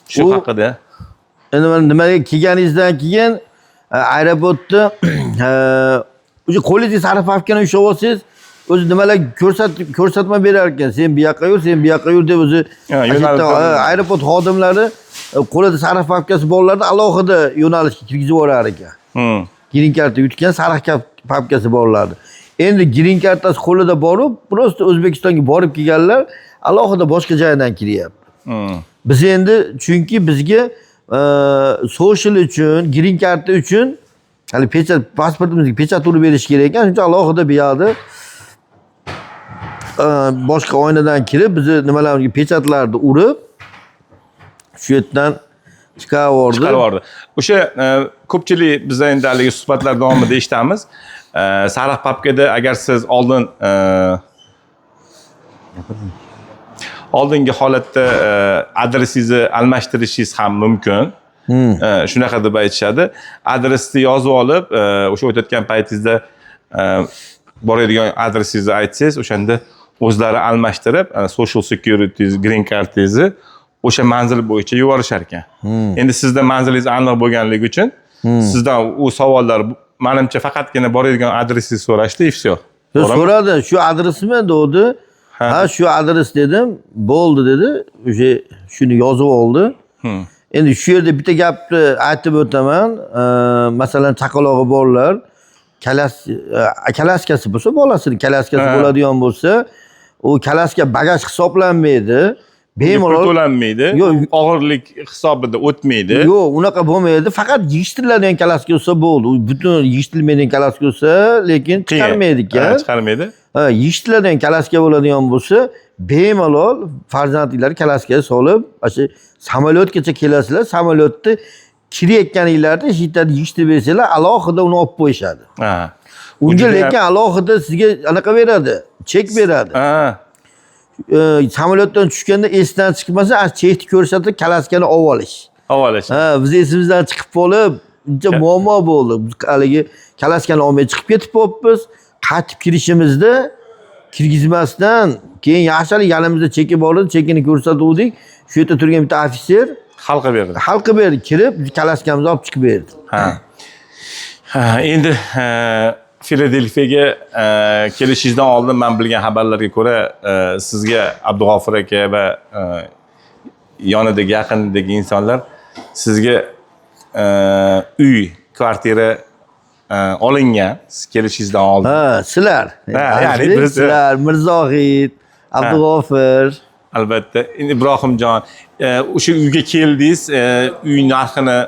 Shu haqida. Endi mana nimaga kelganingizdan keyin aeroportda o'sha qo'lingizga sariq papkani ushlab olsangiz, o'zi nimalar ko'rsatma berar ekan. Sen bu yoqqa yur, sen bu yoqqa yur deb o'zi aeroport xodimlari qo'lida sariq papkasi borlarni alohida yo'nalishga kirgizib yuborar ekan. Green karta yutgan sariq papkasi borlarni. Endi green kartasi qo'lida borib, просто O'zbekistonga borib kelganlar alohida boshqa joydan kiryapti. Biz endi chunki bizga social uchun, green karta uchun hali pechat, pasportimizga pechat urib berish kerak ekan. Shuning uchun alohida bu yoqda boshqa oynadan kirib, bizni nimalarga pechatlarni urib, shu yerdan chiqarib yubordi. Chiqarib yubordi. O'sha ko'pchilik biz endi haligi suhbatlar davomida eshitamiz. Sariq papkada agar siz oldin oldingi holatda adresingizni almashtirishingiz ham mumkin. Shunaqa deb aytishadi. Adresni yozib olib, o'sha o'tayotgan paytingizda boradigan adresingizni aytsangiz, o'shanda o'zlari almashtirib, social security, green cardingizni o'sha manzil bo'yicha yuborishar ekan. Endi sizda manzilingiz aniq bo'lganligi uchun sizdan u savollar manimcha faqatgina boradigan adresingizni so'rashdi и все. So'radi, shu adresmi dedi. Ha, shu adres dedim. Bo'ldi dedi. O'sha shuni yozib oldi. Endi shu yerda bitta gapni aytib o'taman. Masalan, chaqalog'i borlar, kalaskasi bo'lsa, bolasini kalaskasi bo'ladigan bo'lsa, u kalaska bagaj hisoblanmaydi. Bemalol to'lanmaydi. Yo'q. Og'irlik hisobida o'tmaydi. Yo'q, unaqa bo'lmaydi. Faqat yig'ishtiriladigan kalaska bo'lsa bo'ldi. U butun yig'ishtirilmaydigan kalaska bo'lsa, lekin chiqarmaydi ekan. Chiqarmaydi. Ha, yig'ishtiriladigan kalaska bo'ladigan bo'lsa, bemalol farzandinglarni kalaskaga solib, o'sha samolyotgacha kelasizlar, samolyotda kirayotganinglarda shu yerda yig'ishtirib bersanglar, alohida uni olib qo'yishadi. Unga lekin alohida sizga anaqa beradi, chek beradi. Samolyotdan tushganda esdan chiqmasa, chekni ko'rsatib kalaskani olib olish. Olib olish. Ha, biz esimizdan chiqib qolib, uncha muammo bo'ldi. Biz haligi kalaskani olmay chiqib ketib qolibmiz. Qaytib kirishimizda kirgizmasdan keyin yaxshalik yanimizda cheki bor edi, chekini ko'rsatuvdik. Shu yerda turgan bitta ofitser hal qilib berdi. Hal qilib berdi, kirib kalaskamizni olib chiqib berdi. Ha. Ha, endi Filadelfiyaga kelishingizdan oldin men bilgan xabarlarga ko'ra, sizga Abdug'ofur aka va yonidagi yaqindagi insonlar sizga uy, kvartira olingan siz kelishingizdan oldin. Ha, sizlar. Ha, ya'ni biz- Sizlar, Mirzohid, Abdug'ofur. Albatta. Endi Ibrohimjon, o'sha uyga keldingiz, uy narxini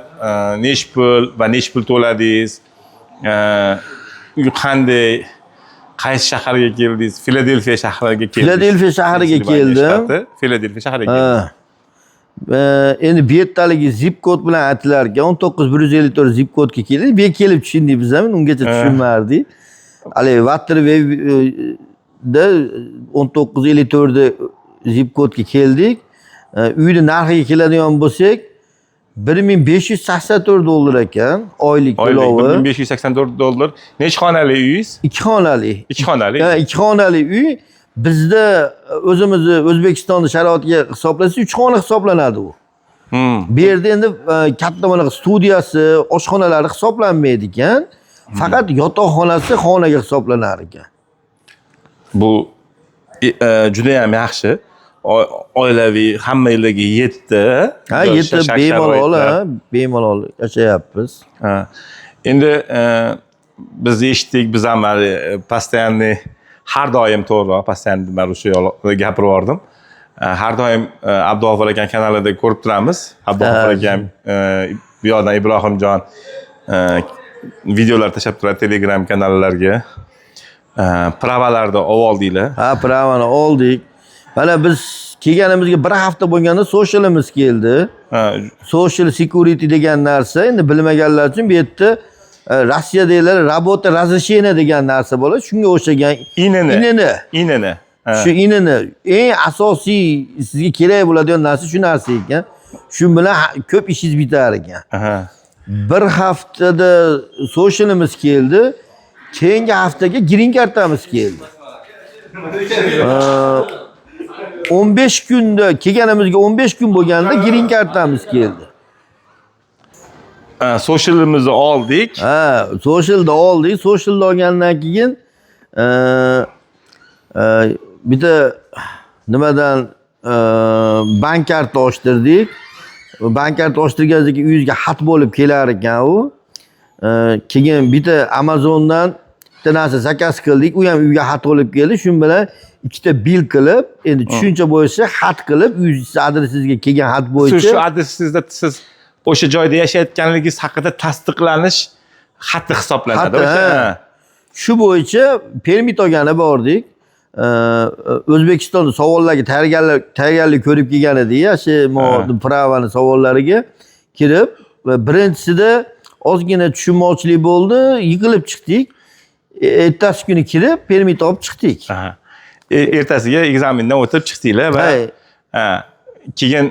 nechi pul va nechi pul to'ladingiz? Uy qanday? Qaysi shaharga keldingiz? Filadelfiya shahriga keldingiz. Filadelfiya shahriga Pensilvaniya keldim. shtati, Filadelfiya shahriga keldingiz. Ha. Endi bu yerdaligi zip kod bilan aytilar ekan, 19154 zip kodga keldik. Bu yerga kelib tushundik biz ham, ungacha tushunmardik. Haligi Waterwayda 1954 zip kodga keldik. Uyni narxiga keladigan bo'lsak, 1584 dollar ekan oylik Oylik to'lovi. 1584 dollar. Necha xonali uyingiz? Ikki xonali. Ikki xonali. Ha, ikki xonali uy. Bizda o'zimizni O'zbekistonni sharoitiga hisoblasak, uch xona hisoblanadi u. Bu yerda endi katta mana studiyasi, oshxonalari hisoblanmaydi ekan. Faqat yotoqxonasi xonaga hisoblanar ekan. Bu juda ham yaxshi. Oilaviy hammalarga yetdi. Ha, yetdi, bemalol, sharoitlar. Ha, bemalol yashayapmiz. Ha. Endi biz eshitdik, biz ham hali, постоянный, har doim, to'g'riroq, постоянный man o'sha gapirib yubordim. Har doim Abdug'ofur aka kanalida ko'rib turamiz. Abdug'ofur akam, bu yoqdan Ibrohimjon videolar tashlab turadi Telegram kanallarga. Права larni olib oldinglar. Ha, права ni oldik. Mana biz kelganimizga bir hafta bo'lganda socialimiz keldi. Social security degan narsa, endi bilmaganlar uchun bu yerda Rossiyadagilar работа разрешение degan narsa bo'ladi. Shunga o'xshagan INN. INN. INN. Ha. Shu INN eng asosiy sizga kerak bo'ladigan narsa shu narsa ekan. Shu bilan ko'p ishingiz bitar ekan. Aha. Bir haftada socialimiz keldi. Keyingi haftaga green kartamiz keldi. 15 kunda kelganimizga 15 kun bo'lganda green kartamiz keldi. Ha, socialimizni oldik. Ha, socialda oldik. Socialda olgandan keyin bitta nimadan bank karta ochtirdik. Bank karta ochtirgandan keyin uyingizga xat bo'lib kelar ekan u. Keyin bitta Amazondan bitta narsa заказ qildik. U ham uyga xat bo'lib keldi. Shu bilan ikkita bill qilib, endi tushuncha bo'yicha xat qilib, uyingiz adresingizga kelgan xat Shu bo'yicha shu adresingizda siz o'sha joyda yashayotganligingiz haqida tasdiqlanish xati hisoblanadi. Xati, O'sha, ha. Shu bo'yicha permit olgani bordik. O'zbekistonda savollarga tayyorgarlik ko'rib kelgan edik. Shu права ni savollariga kirib va birinchisida ozgina tushunmovchilik bo'ldi, yiqilib chiqdik. Ertasi kuni kirib permit olib chiqdik. Aha. Ertasiga экзамен dan o'tib chiqdinglar va Ha, ha, keyin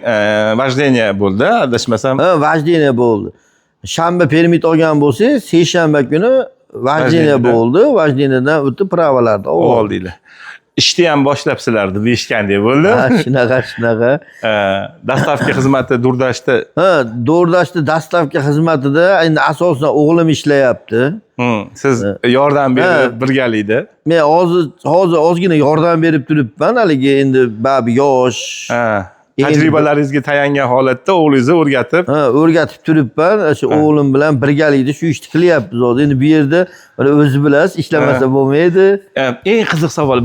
вождение bo'ldi, adashmasam. Ha, вождение bo'ldi. Shanba permit olgan bo'lsangiz, seshanba kuni вождение Вождение da. bo'ldi. Вождение dan o'tib права larni oldik. Oldinglar. Ishni ham boshlabsizlar deb eshitgandek bo'ldi. Ha, shunaqa, shunaqa. Доставка xizmati DoorDashda. Ha, DoorDashda доставка xizmatida endi asosan o'g'lim ishlayapti. Siz yordam berib Ha. birgalikda. Men hozir ozgina yordam berib turibman, haligi endi baribir yosh. Ha. Endi- Tajribalaringizga tayangan holatda o'g'lingizni o'rgatib, Ha, o'rgatib turibman. O'sha o'g'lim bilan birgalikda shu ishni qilyapmiz hozir. Endi bu yerda mana o'zi bilasiz, ishlamasa bo'lmaydi. Eng qiziq savol,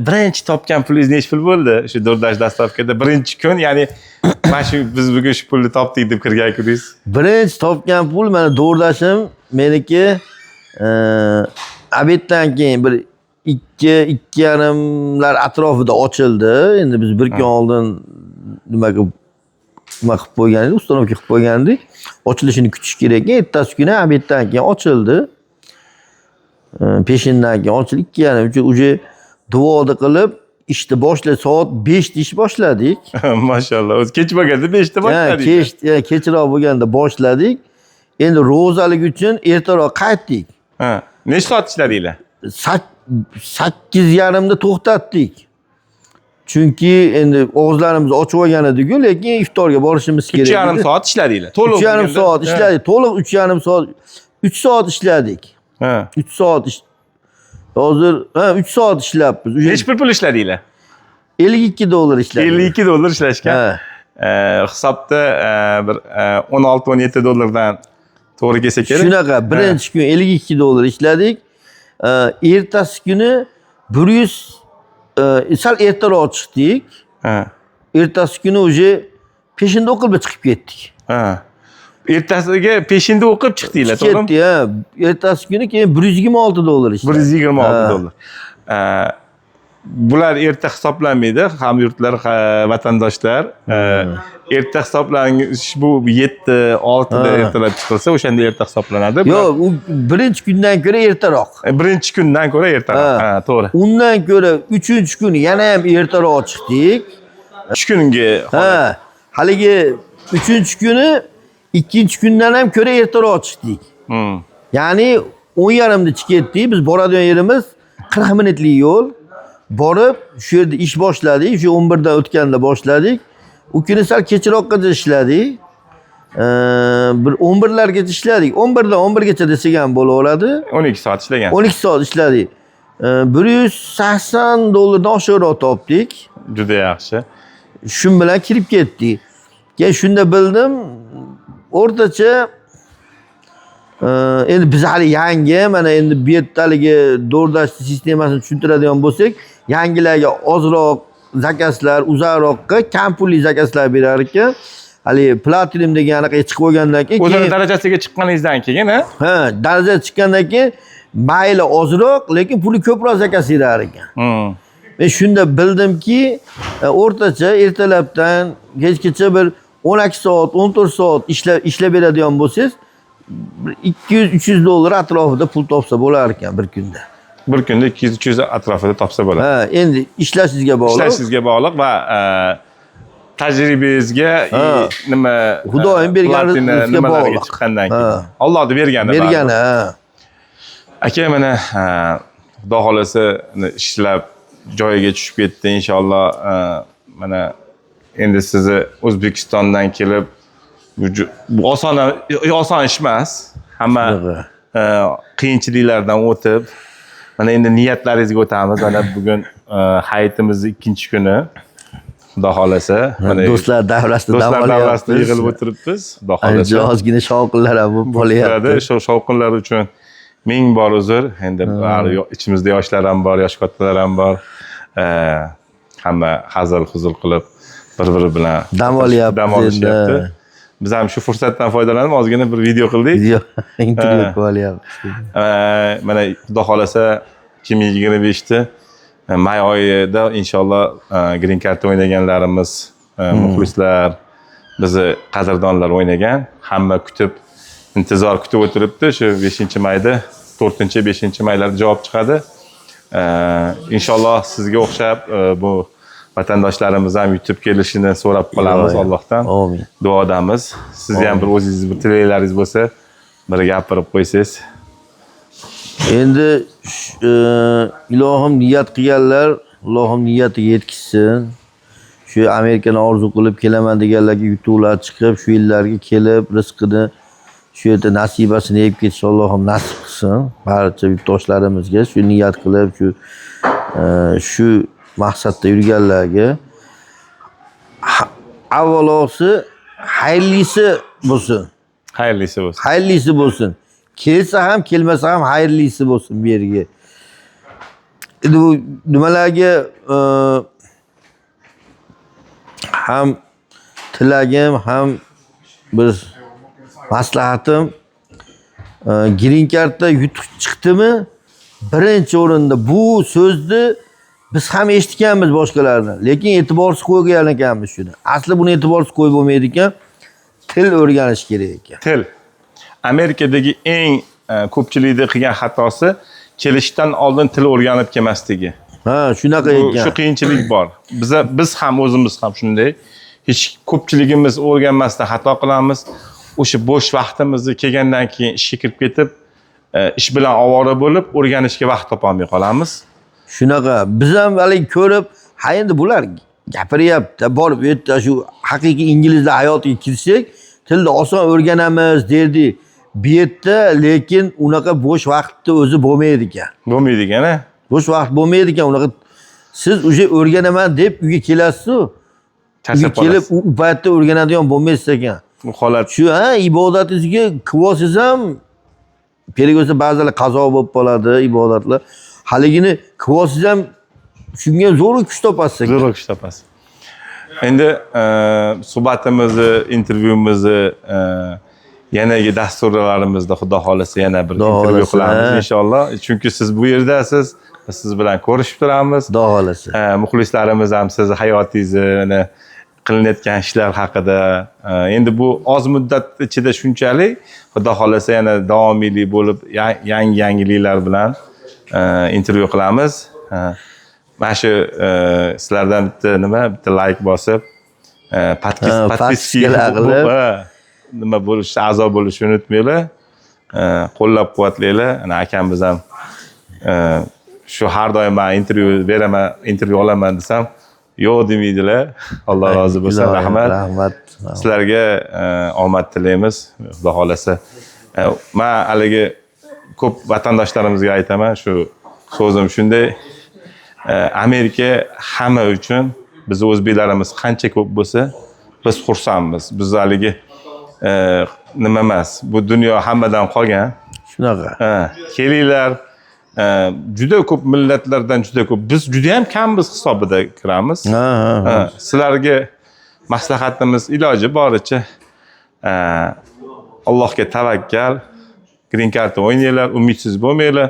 birinchi topgan pulingiz nechi pul bo'ldi? Shu DoorDash доставка da birinchi kun, ya'ni mana shu biz bugun shu pulni topdik deb kirgan kuningiz. Birinchi topgan pul mana DoorDashim meniki обед dan keyin bir ikki, ikki yarimlar atrofida ochildi. Endi biz bir kun oldin nima qilib qo'ygan edik, установка qilib qo'ygandik. Ochilishini kutish kerak ekan. Ertasi kuni обед dan keyin ochildi. Peshindan keyin ochildi. 2:30 uchun уже duoni qilib ishni boshlab soat 5 da ish boshladik. Mashalloh. O'zi kech bo'lganda 5 da Ha, boshladik. kech, kechroq bo'lganda boshladik. Endi ro'zalik uchun ertaroq qaytdik. Ha. Necha soat ishladinglar? 8:30da to'xtatdik. Chunki endi og'izlarimizni ochib olgan edik-ku, lekin iftorga borishimiz kerak. 3,5 edi. soat ishladinglar. To'liq 3,5 bo'lganda- soat ishladik. To'liq 3,5 soat, 3 soat ishladik. Ha. 3 soat ish. Hozir ha 3 soat ishlabmiz. Уже Necha pul ishladinglar? 52 dollar ishladik. 52 dollar ishlashgan. Ha. Hisobda bir 16-17 dollardan to'g'ri kelsa kerak. Shunaqa birinchi kun 52 dollar ishladik. Ertasi kuni 100 sal ertaroq chiqdik. Ha. Ertasi kuni уже peshinda o'qib chiqib ketdik. Ha. Ertasiga peshinda o'qib chiqdinglar, to'g'rimi? Ketdi, ha. Ertasi kuni keyin 126 dollar ishladik. 126 Ha. dollar. Bular erta hisoblanmaydi, hamyurtlar, vatandoshlar. Erta hisoblanish bu 7, 6 da Ha. ertalab chiqilsa, o'shanda erta hisoblanadi. Bular- Yo'q, u birinchi kundan ko'ra ertaroq. Birinchi kundan ko'ra ertaroq. Ha. Ha, to'g'ri. Undan ko'ra uchinchi kun yana ham ertaroq chiqdik. 3 kungi holat. Ha, haligi uchinchi kuni ikkinchi kundan ham ko'ra ertaroq chiqdik. Ya'ni 10:30da chiqib ketdik. Biz boradigan yerimiz 40 minutlik yo'l. Borib, shu yerda ish boshladik. Shu 11 dan o'tganda boshladik. U kuni sal kechroqqacha ishladik. Bir 11largacha ishladik. 11 dan 11gacha desak ham bo'laveradi. 12 soat ishlagan. 12 soat ishladik. 180 dollardan oshiqroq topdik. Juda yaxshi. Shun bilan kirib ketdik. Keyin shunda bildim, o'rtacha endi biz hali yangi, mana endi bu yerda haligi DoorDash sistemasini tushuntiradigan bo'lsak, yangilarga ozroq заказ lar, uzoqroqqa kam pulli заказ lar berar ekan. Haligi platinum degan anaqa chiqib olgandan keyin O'zini keyin darajasiga chiqqaningizdan keyin, ha? Ha, daraja chiqqandan keyin mayli ozroq, lekin puli ko'proq заказ berar ekan. Men shunda bildimki, o'rtacha ertalabdan kechgacha bir 12 soat, 14 soat ishlab beradigan bo'lsangiz, bir 200-300 dollar atrofida pul topsa bo'lar ekan bir kunda. Bir kunda 200-300 atrofida topsa bo'ladi. Ha, endi ishlashingizga bog'liq. Ishlashingizga bog'liq va Tajribangizga Ha. nima, Xudoyim bergan platina rizqqa nimalarga bog'liq. chiqqandan keyin. Ha. Allohni bergani. Bergani, ha. Aka, mana xudo xohlasa ishlab joyiga tushib ketdi inshaalloh. Mana endi sizni O'zbekistondan kelib bu oson ish emas. Hamma Shunaqa. qiyinchiliklardan o'tib, mana endi niyatlaringizga o'tamiz. Mana bugun hayitimizni ikkinchi kuni. Xudo xohlasa, mana Do'stlar davrasida dam do'stlar davrasida olyapmiz. yig'ilib o'tiribmiz. Xudo xohlasa. Ozgina shovqinlar ham bo'lib qolyapti. Shu shovqinlar uchun ming bor uzr. Endi bari ichimizda yoshlar ham bor, yosh kattalar ham bor. Hamma hazil huzul qilib bir-biri bilan Dam olyapmiz dam olishyapti. endi. Biz ham shu fursatdan foydalanib ozgina bir video qildik. Video intervyu qilib olyapmiz. Mana xudo xohlasa 2025da may oyida inshaalloh green card o'ynaganlarimiz, muxlislar, bizni qadrdonlar o'ynagan, hamma kutib, intizor kutib o'tiribdi. Shu 5-mayda, 4-5-maylarda javob chiqadi. Inshaalloh sizga o'xshab bu vatandoshlarimiz ham yutib kelishini so'rab qolamiz Iloyim. Allohdan. Amin. Duodamiz. Sizni ham bir o'zingizni bir tilaklaringiz bo'lsa, bir gapirib qo'ysangiz. Endi ilohim niyat qilganlar, ilohim niyatiga yetkazsin. Shu Amerikani orzu qilib kelaman deganlarga yutuqlar chiqib, shu yillarga kelib rizqini shu yerda nasibasini yeb ketish Allohim nasib qilsin. Barcha yurtdoshlarimizga shu niyat qilib, shu maqsadda yurganlarga avvalosi xayrlisi bo'lsin. Xayrlisi bo'lsin. Xayrlisi bo'lsin. Kelsa ham, kelmasa ham xayrlisi bo'lsin bu yerga. Endi bu nimalarga ham tilagim, ham bir maslahatim, green cardda yutuq chiqdimi, birinchi o'rinda bu so'zni biz ham eshitganmiz boshqalardan, lekin e'tiborsiz qo'ygan ekanmiz shuni. Asli buni e'tiborsiz qo'yib bo'lmaydi ekan. Til o'rganish kerak ekan. Til. Amerikadagi eng ko'pchilikda qilgan xatosi kelishdan oldin til o'rganib kelmasligi. Ha, shunaqa ekan. Shu qiyinchilik bor. Biz ham o'zimiz ham shunday. Hech ko'pchiligimiz o'rganmasdan xato qilamiz. O'sha bo'sh vaqtimizni kelgandan keyin ishga kirib ketib, ish bilan ovora bo'lib, o'rganishga vaqt topolmay qolamiz. Shunaqa. Biz ham haligi ko'rib, ha endi bular gapiryapti, borib u yerda shu haqiqiy inglizlar hayotiga kirsak, tilni oson o'rganamiz derdik. Bu yerda lekin unaqa bo'sh vaqtni o'zi bo'lmaydi ekan. Bo'lmaydi ekan, a? Bo'sh vaqt bo'lmaydi ekan unaqa. Siz уже o'rganaman deb uyga kelasiz-ku. Uyga Charchab kelib qolasiz. u paytda o'rganadigan bo'lmaysiz ekan. Bu holat Shu ha ibodatingizga qilib ham kerak bo'lsa ba'zilar qazo bo'lib qoladi ibodatlar. Haligini qilib ham shunga zo'r kuch topasiz ekan. Zo'r kuch topasiz. Endi suhbatimizni, intervyumizni yanagi dasturlarimizda xudo xohlasa yana bir Xudo intervyu xohlasa, qilamiz ha. inshaalloh. Chunki siz bu yerdasiz, biz siz bilan ko'rishib turamiz. Xudo xohlasa. Muxlislarimiz ham sizni hayotingizni, qilinayotgan ishlar haqida, endi bu oz muddat ichida shunchalik, xudo xohlasa yana davomiylik bo'lib yangi yangiliklar bilan intervyu qilamiz. Mana shu sizlardan bitta nima, bitta layk bosib, Ha, подписка подписка lar qilib. Ha, nima bo'lish, a'zo bo'lishni unutmanglar. Qo'llab quvvatlanglar. Ana akamiz ham shu har doim man intervyu beraman, intervyu olaman desam, yo'q demaydilar. Alloh rozi bo'lsin, Ilohim, rahmat. Rahmat. Sizlarga omad tilaymiz. Xudo xohlasa. Man haligi ko'p vatandoshlarimizga aytaman, shu so'zim shunday. Amerika hamma uchun, biz o'zbeklarimiz qancha ko'p bo'lsa, biz xursandmiz. Biz haligi nima emas, bu dunyo hammadan qolgan. Shunaqa. Ha, kelinglar. Juda ko'p millatlardan juda ko'p. Biz juda ham kammiz hisobida kiramiz. Ha, ha, ha. Ha, sizlarga maslahatimiz iloji boricha Allohga tavakkal, green card o'ynanglar, umidsiz bo'lmanglar.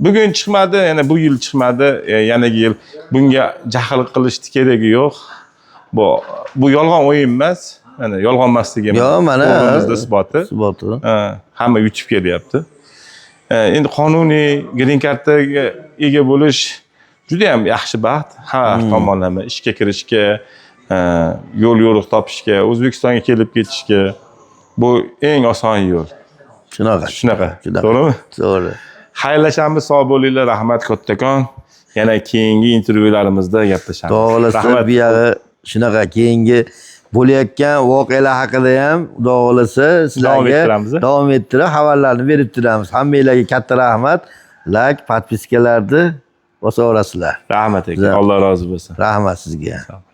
Bugun chiqmadi, yana bu yil chiqmadi, yanagi yil bunga jahl qilishni keragi yo'q. Bu yolg'on o'yin emas. Mana yolg'on emasligi Yo, mana qo'limizda isboti. Isboti. Ha, hamma yutib kelyapti. Endi qonuniy green cardga ega bo'lish juda ham yaxshi baxt. Har tomonlama ishga kirishga, Yo'l yo'riq topishga, O'zbekistonga kelib ketishga bu eng oson yo'l. Shunaqa. Shunaqa. Shunaqa. To'g'rimi? To'g'ri. Xayrlashamiz, sog' bo'linglar, rahmat kattakon. Yana keyingi intervyularimizda gaplashamiz. Xudo xohlasa Rahmat. bu yog'i shunaqa keyingi bo'layotgan voqealar haqida ham Xudo xohlasa sizlarga ettiramiz, a? Davom ettirib xabarlarni berib turamiz. Hammanglarga katta rahmat. Like, подписка larni bosaverasizlar. Rahmat aka. Rahmat. Alloh rozi bo'lsin. Rahmat sizga. Sog'